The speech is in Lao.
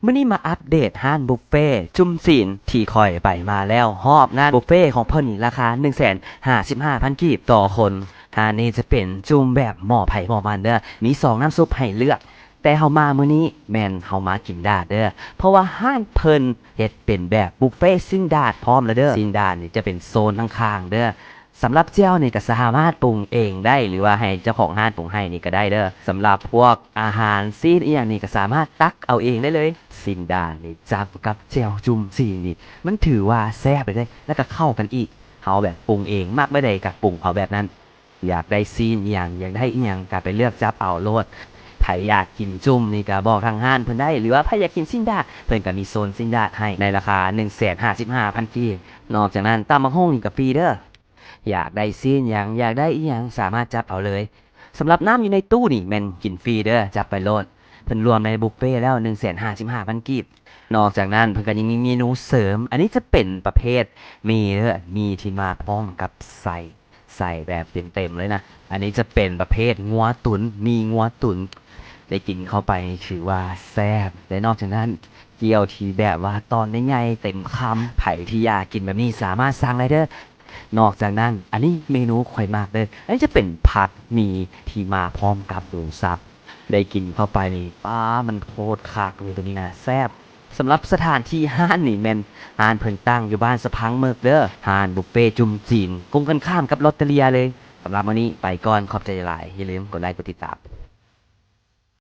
ມື້ນີ້ມາອັບເດດຮ້ານບຸບເຟຈຸ່ມຈີນທີ່ຂ້ອຍໄປມາແລ້ວຮອບງານບຸບເຟຂອງເພິ່ນນີ້ລາຄາໜຶ່ງແສນຫ້າສິບຫ້າພັນກີບຕໍ່ຄົນ. ຮ້ານນີ້ຈະເປັນຈຸ່ມແບບໝໍ້ໃຜໝໍ້ມັນເດີ້ ມີສອງນ້ຳຊຸບໃຫ້ເລືອກ ແຕ່ເຮົາມາມື້ນີ້ແມ່ນເຮົາມາກິນດາດເດີ້ ເພາະວ່າຮ້ານເພິ່ນເຮັດເປັນແບບບຸບເຟຊີ້ນດາດພ້ອມແລ້ວເດີ້. ຊີ້ນດາດນີ້ຈະເປັນໂຊນຂ້າງໆເດີ້. ສຳລັບແຈ່ວນີ້ກໍສາມາດປຸງເອງໄດ້ ຫຼືວ່າໃຫ້ເຈົ້າຂອງຮ້ານປຸງໃຫ້ນີ້ກໍໄດ້ເດີ້. ສຳລັບພວກອາຫານຊີ້ນອີ່ຫຍັງນີ້ກໍສາມາດຕັກເອົາເອງໄດ້ເລີຍ. ຊີ້ນດາດນີ້ຈັບກັບແຈ່ວຈຸ່ມຈີນນີ້ ມັນຖືວ່າແຊບເລີຍເດ້ ແລ້ວກໍເຂົ້າກັນອີກ. ເຮົາແບບປຸງເອງ ມັກແບບໃດກໍປຸງເອົາແບບນັ້ນ. ຢາກໄດ້ຊີ້ນອີ່ຫຍັງ ຢາກໄດ້ອີ່ຫຍັງກໍໄປເລືອກຈັບເອົາໂລດ. ໃຜຢາກກິນຈຸ່ມນີ້ກໍບອກທາງຮ້ານເພິ່ນໄດ້ ຫຼືວ່າໃຜຢາກກິນຊີ້ນດາດ ເພິ່ນກໍມີໂຊນຊີ້ນດາດໃຫ້ໃນລາຄາໜຶ່ງແສນຫ້າສິບຫ້າພັນກີບ. ນອກຈາກນັ້ນຕຳບັກຫຸ່ງນີ້ກໍຟຣີເດີ້. ຢາກໄດ້ຊີ້ນຫຍັງ ຢາກໄດ້ອີ່ຫຍັງ ສາມາດຈັບເອົາເລີຍ. ສຳລັບນ້ຳຢູ່ໃນຕູ້ນີ້ແມ່ນກິນຟຣີເດີ້ ຈັບໄປໂລດ. ເພິ່ນລວມໃນບຸບເຟແລ້ວໜຶ່ງແສນຫ້າສິບຫ້າພັນກີບ. ນອກຈາກນັ້ນເພິ່ນກໍຍັງມີເມນູເສີມ ອັນນີ້ຈະເປັນປະເພດໝີ່ເດີ້ ໝີ່ທີ່ມາພ້ອມກັບໄສ້ ໄສ້ແບບເຕັມໆເລີຍນະ. ອັນນີ້ຈະເປັນປະເພດງົວຕຸນ ໝີ່ງົວຕຸນ ໄດ້ກິນເຂົ້າໄປນີ້ຖືວ່າແຊບ. ແລະນອກຈາກນັ້ນ ກ່ຽວທີ່ແບບວ່າຕອນໃຫຍ່ໆເຕັມຄຳ ໃຜທີ່ຢາກກິນແບບນີ້ສາມາດສັ່ງໄດ້ເດີ້. ນອກຈາກນັ້ນ ອັນນີ້ເມນູຂ້ອຍມັກເດີ້ ອັນນີ້ຈະເປັນຜັດໝີ່ທີ່ມາພ້ອມກັບໝູສັບ. ໄດ້ກິນເຂົ້າໄປນີ້ ປ້າ ມັນໂຄດຄັກເລີຍ ໂຕນີ້ນະ ແຊບ. ສຳລັບສະຖານທີ່ຮ້ານນີ້ແມ່ນຮ້ານເພິ່ນຕັ້ງຢູ່ບ້ານສະພັງເມິກເດີ້ ຮ້ານບຸບເຟຈຸ່ມຈີນ ກົງກັນຂ້າມກັບລອດເຕເລຍເລີຍ. ສຳລັບມື້ນີ້ໄປກ່ອນ ຂອບໃຈຫຼາຍໆ ຢ່າລືມກົດໄລກົດຕິດຕາມ.